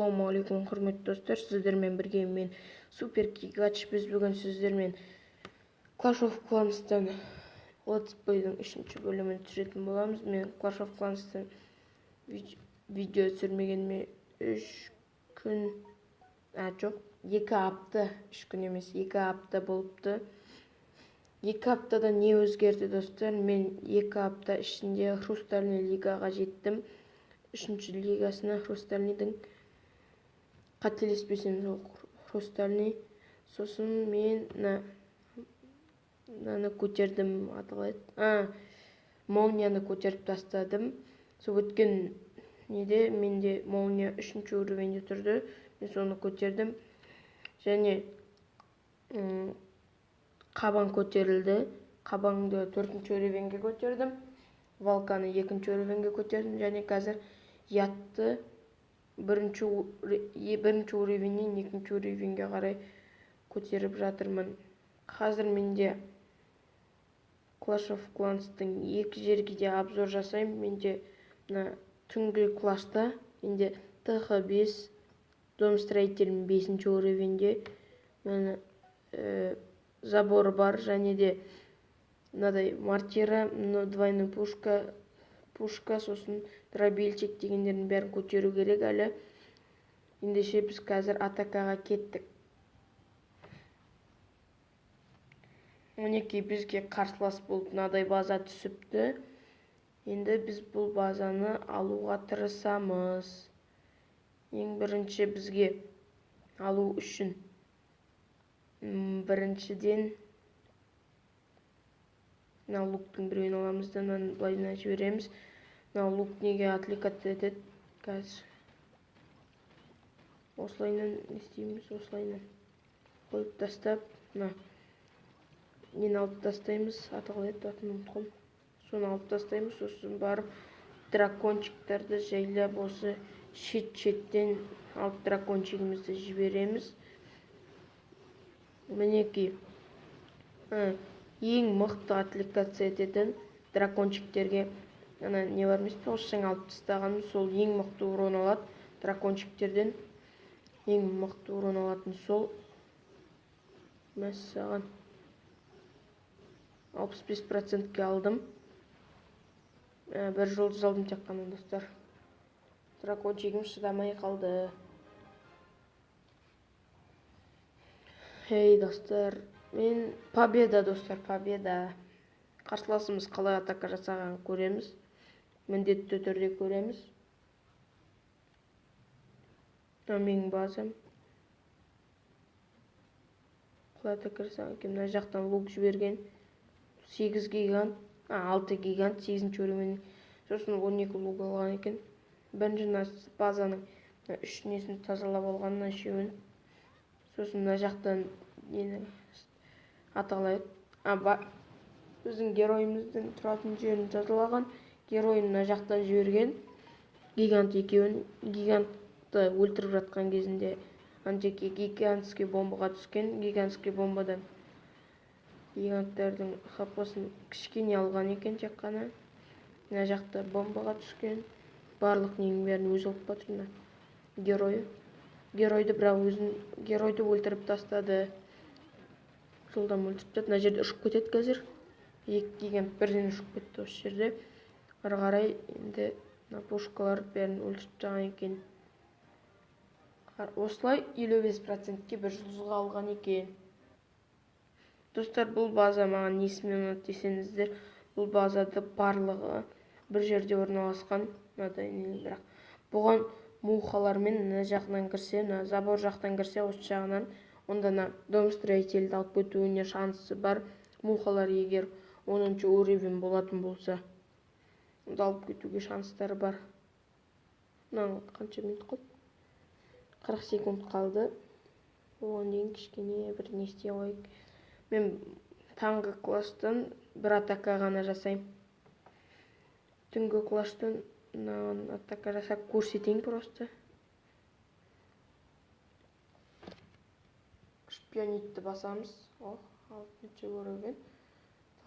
Ассалаумағалейкум, құрметті достар, сіздермен бірге мен Супер Кигач. Біз бүгін сіздермен Clash of Clans'тан Let's Play'дің 3-ші бөлімін түсіретін боламыз. Мен Clash of Clans'тан видео түсірмегеніме 3 күн, жоқ, 2 апта, 3 күн емес, 2 апта болыпты. 2 аптада не өзгерді, достар? Мен 2 апта ішінде Хрустальный лигаға жеттім. 3-ші лигасына Хрустальныйдың, қателеспесем, сол Хрустальный. Сосын мен мынаны көтердім, аты қалай еді? Молнияны көтеріп тастадым. Сол өткен неде менде молния 3-ші уровеньде тұрды. Мен соны көтердім. Және қабан көтерілді. Қабанды 4-ші уровеньге көтердім. Валканы 2-ші уровеньге көтердім. Және қазір ятты бірінші уровеньнен 2-ші уровеньге қарай көтеріп жатырмын. Қазір менде Clash of Clans'тың 2 жерге де обзор жасаймын. Менде мына түнгі класста менде ТХ5 дом строитель 5-ші уровеньде, міне, забор бар, және де мынадай мортира, двойной пушка, сосын дробильчик дегендердің бәрін көтеру керек әлі. Ендеше біз қазір атакаға кеттік. Мінекей бізге қарсылас болып мынадай база түсіпті. Енді біз бұл базаны алуға тырысамыз. Ең бірінші бізге алу үшін біріншіден мына луктың біреуін аламыз да мынаны былайынан жібереміз. Мына лук неге отвлекаться етеді? Қазір осылайынан не істейміз? Осылайынан қойып тастап, мына нені алып тастаймыз? Аты қалай еді? Атын ұмытып қалдым. Соны алып тастаймыз. Сосын барып дракончиктарды жайлап осы шет-шеттен алып дракончигімізді жібереміз. Мінекей, ең мықты отвлекаться ететін дракончиктерге ана не бар емес пе, осы жаңа алып тастағаным, сол ең мықты урон алады дракончиктерден. Ең мықты урон алатын сол. Мәссаған, 65%-ке алдым. Бір жұлдыз алдым тек қана, достар. Дракончигім шыдамай қалды. Эй, достар, мен победа, достар, победа. Қарсыласымыз қалай атака жасағанын көреміз. Міндетті түрде көреміз. Мына менің базам. Қалай атака жасаған екен? Мына жақтан лук жіберген. 8 гигант, 6 гигант, 8-ші уровень. Сосын 12 лук алған екен. Бірінші мына базаның үш несін тазалап алған, мына үшеуін. Сосын мына жақтан нені аты қалай еді? Біздің геройымыздың тұратын жерін тазалаған. Геройын мына жақтан жіберген. Гигант екеуін, гигантты өлтіріп жатқан кезінде ана жерге гигантский бомбаға түскен. Гигантский бомбадан гиганттардың хпсын кішкене алған екен тек қана. Мына жақта бомбаға түскен. Барлық ненің бәрін өзі алып батыр мына геройы. Геройды бірақ өзін, геройды өлтіріп тастады. Жылдам өлтіріп тастады. Мына жерде ұшып кетеді қазір. 2 гигант бірден ұшып кетті осы жерде. Ары қарай енді мына пушкалар бәрін өлтіріп тастаған екен. Осылай 55%-ке бір жұлдызға алған екен. Достар, бұл база маған несімен ұнады десеңіздер, бұл базада барлығы бір жерде орналасқан. Мынадай не, бірақ бұған мухалармен мына жағынан кірсе, мына забор жақтан кірсе, осы жағынан, онда мына дом строительді алып кетуіне шансы бар. Мухалар егер 10-шы уровень болатын болса, онда алып кетуге шанстары бар. Мына қанша минут қалды? 40 секунд қалды. Оған дейін кішкене бір не істей қояйық. Мен таңғы класстан бір атака ғана жасаймын. Түнгі класстан мынаған атака жасап көрсетейін просто. Шпионитті басамыз. О, 6-шы уровень.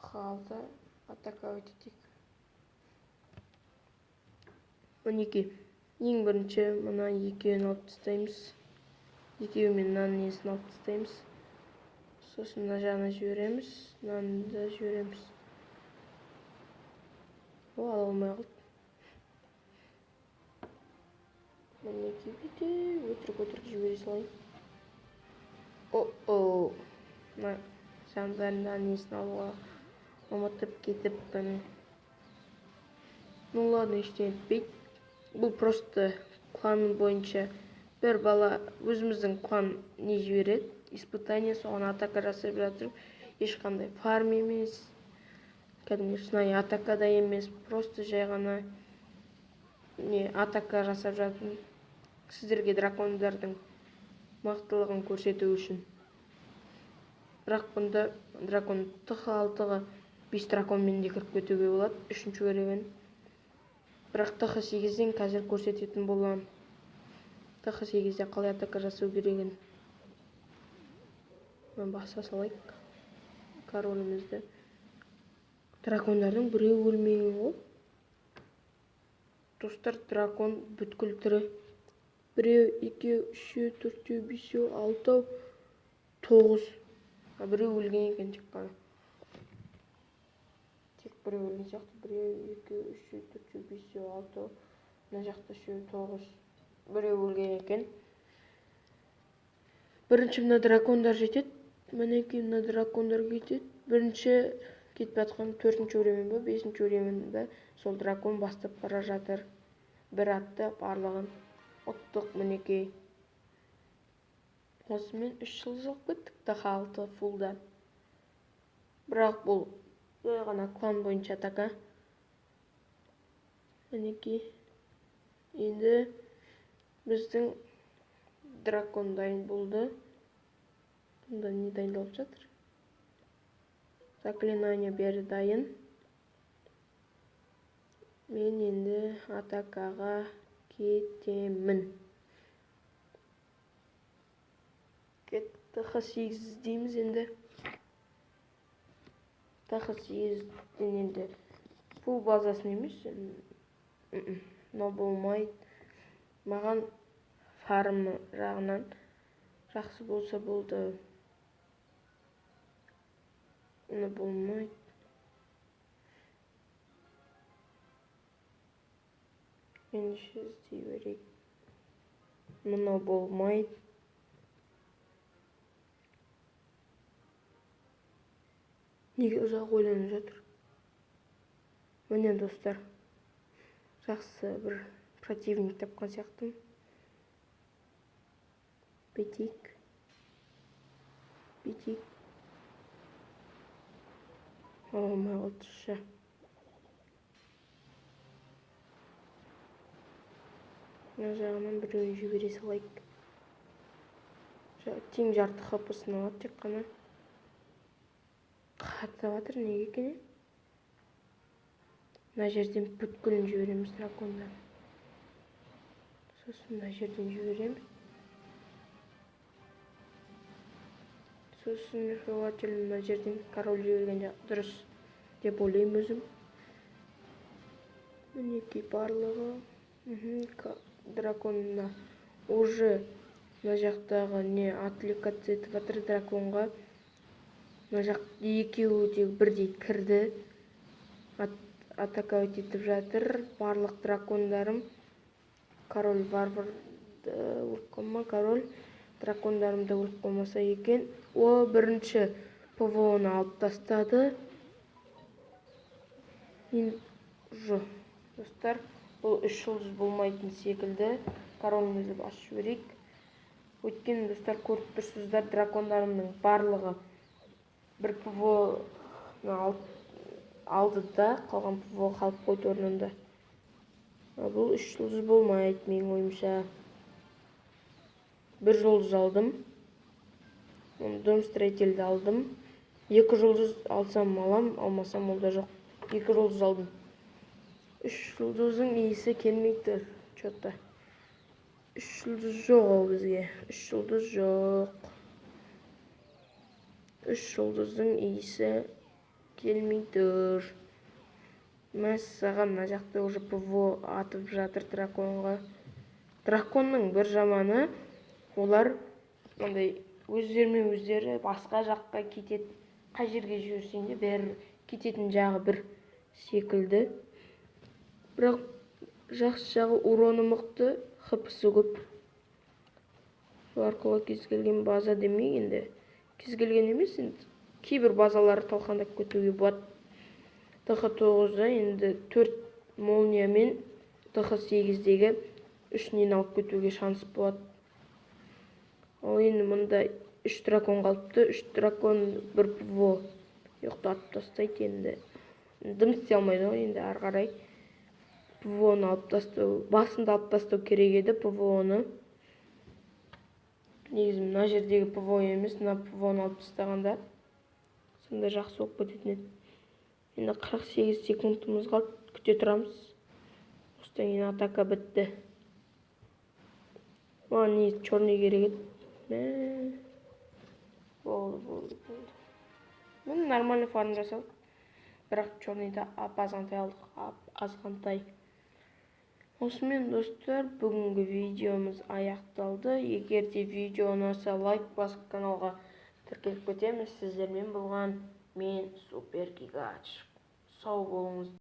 Т6 атака етейік. Мінекей, Ең бірінші мына екеуін алып тастаймыз. Екеуі мен мынаның несін алып тастаймыз. Сосын мына жағына жібереміз, мынаны да жібереміз. О, ала алмай қалды. Мінекей бүйтіп өтірік-өтірік жібере салайын. О-о, мына жандарында несін алуға ұмытып кетіппін. Ну ладно, ештеңе етпейді. Бұл просто клан бойынша бір бала өзіміздің клан не жібереді, испытание, соған атака жасап жатыр. Ешқандай фарм емес, кәдімгі шынайы атака да емес, просто жай ғана не атака жасап жатырмын. Сіздерге дракондардың мықтылығын көрсету үшін. Бірақ бұнда дракон тх алтыға 5 драконмен де кіріп кетуге болады, үшінші уровень. Бірақ тх сегізден қазір көрсететін боламын. Тх сегізде қалай атака жасау керегін. Мен баса салайық королімізді. Дракондардың біреуі өлмеген ғой. Достар, дракон бүткіл тірі. Біреу, екеу, үшеу, төртеу, бесеу, алтау, тоғыз. А, біреу өлген екен тек қана. Тек біреу өлген сияқты. Біреу, екеу, үшеу, төртеу, бесеу, алтау. Мына жақта үшеу, тоғыз. Біреу өлген екен. Бірінші мына дракондар жетеді. Мінекей мына дракондар кетеді. Бірінші кетіп жатқан төртінші уровень ба, бесінші уровень ба, сол дракон бастап бара жатыр. Бір атты барлығын ұттық мінекей. Осымен 3 жұлдыз алып кеттік тх алты фулдан. Бірақ бұл жай ғана клан бойынша атака. Мінекей. Енді біздің дракон дайын болды. Бұнда не дайындалып жатыр? Заклинание бәрі дайын. Мен енді атакаға кетемін. Кеттік, тх сегіз іздейміз енді. Тх сегізден енді фул базасын емес, мынау болмайды. Маған фарм жағынан жақсы болса болды. Мына болмайды. Ендеше іздей берейік. Мынау болмайды. Неге ұзақ ойланып жатыр? Міне достар, жақсы бір противник тапқан сияқтымын. Бүйтейік. Бүйтейік. Ала алмай қалды. Мына жағынан біреуін жібере салайық. Тең жарты хп-сын алады тек қана. Қатып жатыр, неге екен, е? Мына жерден бүткілін жібереміз дракондан. Сосын мына жерден жібереміз. Сосын желательно мына жерден король жіберген дұрыс деп ойлаймын өзім. Мінекей барлығы. Драконына уже мына жақтағы не отвлекаться етіп жатыр драконға. Мына жақ екеуі де бірдей кірді. Атаковать етіп жатыр. Барлық дракондарым. Король варварды өліп қалма, король. Дракондарым да өліп қалмаса екен. О, бірінші ПВО-ны алып тастады. Енді жоқ, достар, бұл 3 жұлдыз болмайтын секілді. Королімізді басып жіберейік. Өйткені, достар, көріп тұрсыздар, дракондарымның барлығы бір ПВО-ны алды да, қалған ПВО қалып қойды орнында. Бұл 3 жұлдыз болмайды, менің ойымша. Бір жұлдыз алдым. Дом строительді алдым. 2 жұлдыз алсам алам, алмасам ол да жоқ. 2 жұлдыз алдым. 3 жұлдыздың иісі келмей тұр, чё-то. 3 жұлдыз жоқ ол бізге. 3 жұлдыз жоқ. 3 жұлдыздың иісі келмей тұр. Мәссаған, мына жақта уже ПВО атып жатыр драконға. Драконның бір жаманы, олар мынандай өздерімен өздері басқа жаққа кетеді. Қай жерге жіберсең де, бәрі кететін жағы бір секілді. Бірақ жақсы жағы, уроны мықты, хпсы көп. Сол арқылы кез келген база демей, енді кез келген емес, енді кейбір базаларды талқандап кетуге болады. ТХ 9-да енді төрт молниямен ТХ 8-дегі үш нені алып кетуге шанс болады. Ал енді мында үш дракон қалыпты. Үш дракон, бір ПВО ұйықтатып тастайды. Енді дым істей алмайды ғой. Енді ары қарай ПВО-ны алып тастау, басында алып тастау керек еді ПВО-ны. Негізі мына жердегі ПВО емес, мына ПВО-ны алып тастағанда, сонда жақсы болып кететін еді. Енді 48 секундымыз қалды, күте тұрамыз. Осыдан кейін атака бітті. Маған негізі черный керек еді. Мә, болды, болды, болды. Міне, нормальный фарм жасадық, бірақ черныйда ап азғантай алдық, ап азғантай. Осымен, достар, бүгінгі видеомыз аяқталды. Егер де видео ұнаса, лайк басып, каналға тіркеліп кетеміз. Сіздермен болған мен, Супер Гигач. Сау болыңыз.